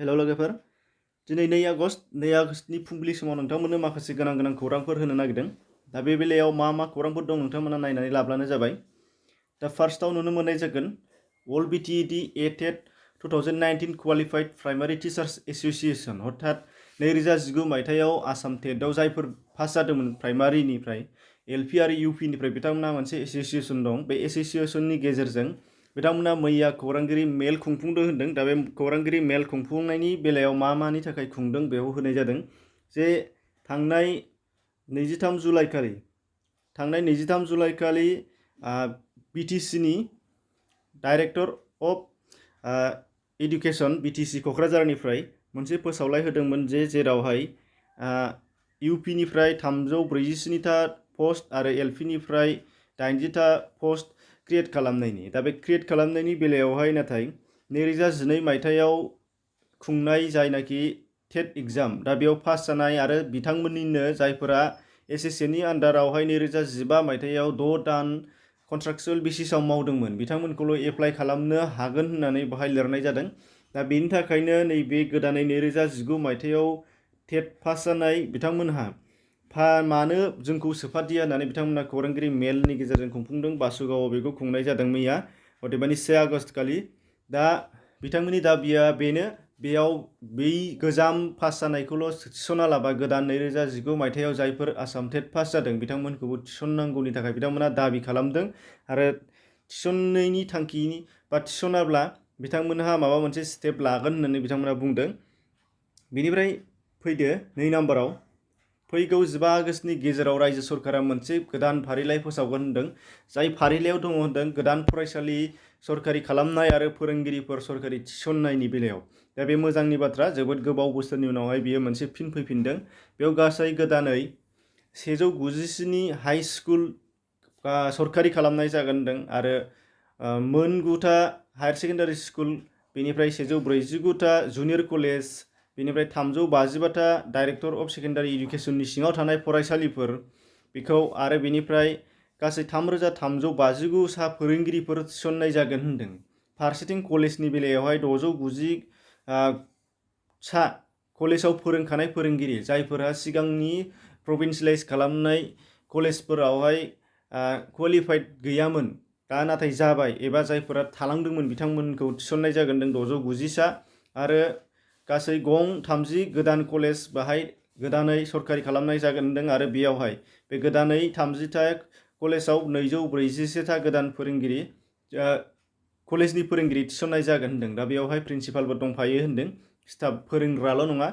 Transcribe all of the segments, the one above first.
हेल' लोगोफोर, दिनै 2 आगस्टनि फुंबिलि समाव नोंथांमोननो माखासे गोनां खौरांफोर होनो नागिरदों। दा बे बेलायाव मा खौरांफोर दं नोंथांमोना नायनानै लाब्लानो जाबाय। दा फार्स्टआव नुनो मोननाय जागोन all BTAD ATET 2019 qualified primary teachers association अर्थात 2019 मायथाइयाव आसाम टेटआव जायफोर पास जादोंमोन प्राइमारिनिफ्राय एलपि आरो इउपिनिफ्राय बिथांमोनहा मोनसे एसोसिएशन दं। बे एसोसिएशननि गेजेरजों बिथांमोना मैया खौरांगिरि मेल खुंफुंदों होनदों। दा बे खौरांगिरि मेल खुंफुंनायनि बेलायाव मानि थाखाय खुंदों बेयाव होनाय जादों जे थांनाय 23 जुलाइखालि बिटिसिनि डाइरेक्टर अफ एडुकेशन बिटिसि क'क्राझारनिफ्राय मोनसे फोसावलाय होदोंमोन जेरावहाय इउपिनिफ्राय 347था पस्ट आरो एलपिनिफ्राय 80था पस्ट क्रिएट खालामनायनि। दा बे क्रिएट खालामनायनि बेलायावहाय नाथाय 2012 मायथाइयाव खुंनाय जायनाखि टेट एग्जाम, दा बेयाव पास जानाय आरो बिथांमोननिनो जायफोरा एसएससिनि आन्डारावहाय 2015 मायथाइयाव 6 दान कन्ट्राक्चुएल बेसिसाव मावदोंमोन बिथांमोनखौल' एप्लाइ खालामनो हागोन होननानै बाहाय लिरनाय जादों। दा बेनि थाखायनो नैबे गोदानै 2019 मायथाइयाव टेट पास जानाय बिथांमोनहा मानो जोंखौ सोफादिया होननानै बिथांमोना खौरांगिरि मेलनि गेजेरजों खुंफुंदों। बासुगावआव बेखौ खुंनाय जादों मैया, अदेबानि 1 आगस्ट खालि। दा बिथांमोननि दाबिया बेनो, बेयाव बै गोजाम पास जानायखौल' थिसना लाबा गोदान 2019 मायथाइयाव जायफोर आसाम टेट पास जादों बिथांमोनखौबो थिसननांगौनि थाखाय बिथांमोना दाबि खालामदों। आरो थिसननायनि थांखि बा थिसनाब्ला बिथांमोनहा माबा मोनसे स्टेप लागोन होननानै बिथांमोना बुंदों। बिनिफ्राय फैदो 2 नाम्बाराव, फैगौ 15 आगस्टनि गेजेराव रायजो सरकारा मोनसे गोदान फारिलाइ फोसावगोन होनदों। जाय फारिलाइयाव दङ होनदों गोदान फरायसालि सरकारि खालामनाय आरो फोरोंगिरिफोर सरकारि थिसननायनि बेलायाव। दा बे मोजांनि बाथ्रा, जोबोद गोबाव बोसोरनि उनावहाय बियो मोनसे फिन फैफिनदों। बेयाव गासै गोदानै 197 हाइ स्कुल सरकारि खालामनाय जागोन होनदों आरो मोन 9था हायार सेकेन्डारि स्कुल, बेनिफ्राय 149था जुनियर कलेज, बेनिफ्राय 355था डाइरेक्टर अफ सेकेन्डारि इडुकेसननि सिङाव थानाय फरायसालिफोर बेखौ आरो बेनिफ्राय गासै 3359 सा फोरोंगिरिफोर थिसननाय जागोन होनदों। फारसेथिं कलेजनि बेलायावहाय 690 सा कलेजाव फोरोंखानाय फोरोंगिरि जायफोरा सिगांनि प्रभिन्सियेलाइज खालामनाय कलेजफोरावहाय क्वालिफाइड गैयामोन, दा नाथाय जाबाय, एबा जायफोरा थालांदोंमोन बिथांमोनखौ थिसननाय जागोन 690 सा। आरो गासै गं 30 गोदान कलेज बाहाय गोदानै सरकारि खालामनाय जागोन होनदों आरो बेयावहाय बे गोदानै 30था कलेजाव 241था गोदान फोरोंगिरि कलेजनि फोरोंगिरि थिसननाय जागोन होनदों। दा बेयावहाय प्रिन्सिपालबो दंफायो होनदों, स्टाफ फोरोंग्राल' नङा,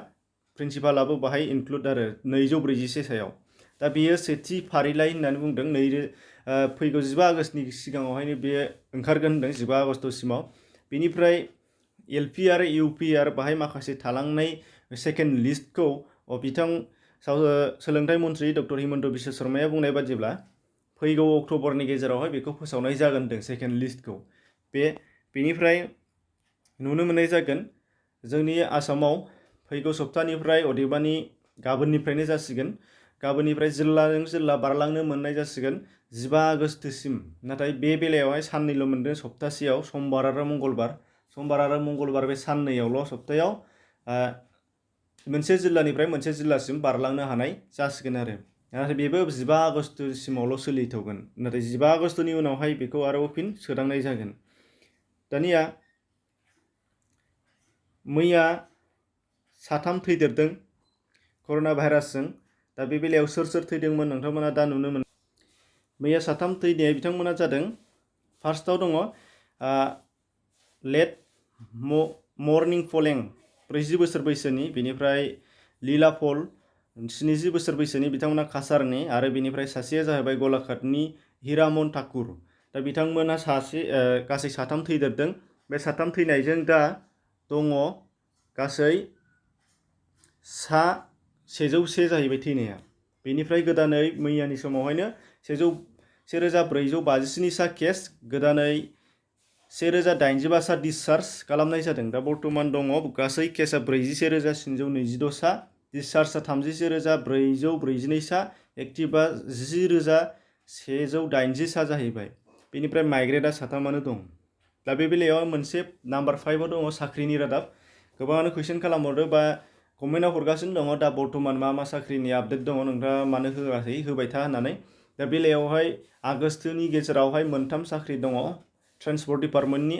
प्रिन्सिपालाबो बाहाय इनक्लुड आरो 241 सायाव। दा बेयो सेथि फारिलाइ होननानै बुंदों। फैगौ 15 आगस्टनि सिगाङावहायनो बे ओंखारगोन होनदों, 15 आगस्टसिमाव। बेनिफ्राय एलपि आरो इउपि आरो बाहाय माखासे थालांनाय सेकेन्ड लिस्टखौ सोलोंथाइ मन्त्रि डक्टर हिमन्त बिश्व शर्माया बुंनाय बादिब्ला फैगौ अक्ट'बरनि गेजेरावहाय बेखौ फोसावनाय जागोन होनदों सेकेन्ड लिस्टखौ। बेनिफ्राय नुनो मोननाय जागोन जोंनि आसामाव फैगौ सप्तानिफ्राय, अदेबानि गाबोननिफ्रायनो जासिगोन, गाबोननिफ्राय जिल्लाजों जिल्ला बारलांनो मोननाय जासिगोन 15 आगस्टसिम। नाथाय बे बेलायावहाय साननैल' मोनदों सप्तासेयाव, समबार आरो मंगलबार बे साननैयावल' सप्तायाव मोनसे जिल्लानिफ्राय मोनसे जिल्लासिम बारलांनो हानाय जासिगोन आरो। नाथाय बेबो 15 आगस्टसिमावल' सोलिथ'गोन। नाथाय 15 आगस्टनि उनावहाय बेखौ आरोबाव फिन सोदांनाय जागोन। दानिया मैया 3 थैदेरदों कर'ना भाइरासजों। दा बे बेलायाव सोर थैदोंमोन नोंथांमोना दा नुनो मोनो। मैया 3 थैनाया बिथांमोना जादों, फार्स्टआव दङ लेट मर्निं फलें 40 बोसोर बैसोनि, बेनिफ्राय लीला फल 70 बोसोर बैसोनि, बिथांमोना काछारनि, आरो बेनिफ्राय सासेया जाहैबाय गलाघाटनि हिरामन ठाकुर। दा बिथांमोना गासै 3 थैदेरदों। बे 3 थैनायजों दा दङ गासै 101 जाहैबाय थैनाया। बेनिफ्राय गोदानै मैयानि समावहायनो 1457 सा केस, गोदानै 1085 सा डिसचार्ज खालामनाय जादों। दा बर्थमान दङ गासै केसआ 41,326 सा, डिसचार्जआ 31,442 सा, एक्टिभआ 10,180 सा जाहैबाय। बेनिफ्राय माइग्रेटआ 3आनो दं। दा बे बेलायाव मोनसे नाम्बार 5आव दङ साख्रिनि रादाब। गोबाङानो कुइसन खालामहरदो बा कमेन्टआव हरगासिनो दङ दा बर्थमान मा साख्रिनि आपडेट दङ नोंथाङा मानो होआखै होबाय था होननानै। दा बेलायावहाय आगष्टनि गेजेरावहाय मोनथाम साख्रि दङ ट्रेन्सपर्ट डिपार्टमेन्टनि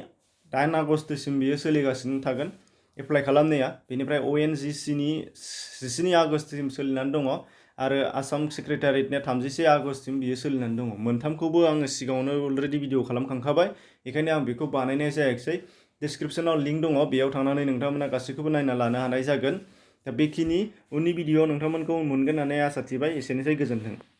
8 आगष्टसिम बियो सोलिगासिनो थागोन एप्लाइ खालामनाया। बेनिफ्राय ONGCनि 12 आगष्टसिम सोलिनानै दङ आरो आसाम सेक्रेटारियेटनिया 31 आगष्टसिम बियो सोलिनानै दङ। मोनथामखौबो आङो सिगाङावनो अलरेडि भिडिअ खालामखांखाबाय, बेखायनो आं बेखौ बानायनाय जायाखिसै। डिसक्रिपसनाव लिंक दङ, बेयाव थांनानै नोंथांमोना गासैखौबो नायना लानो हानाय जागोन। दा बेखिनि उननि भिडिअ नोंथांमोनखौ मोनगोन होननानै आसा थिबाय। एसेनोसै, गोजोन्थों।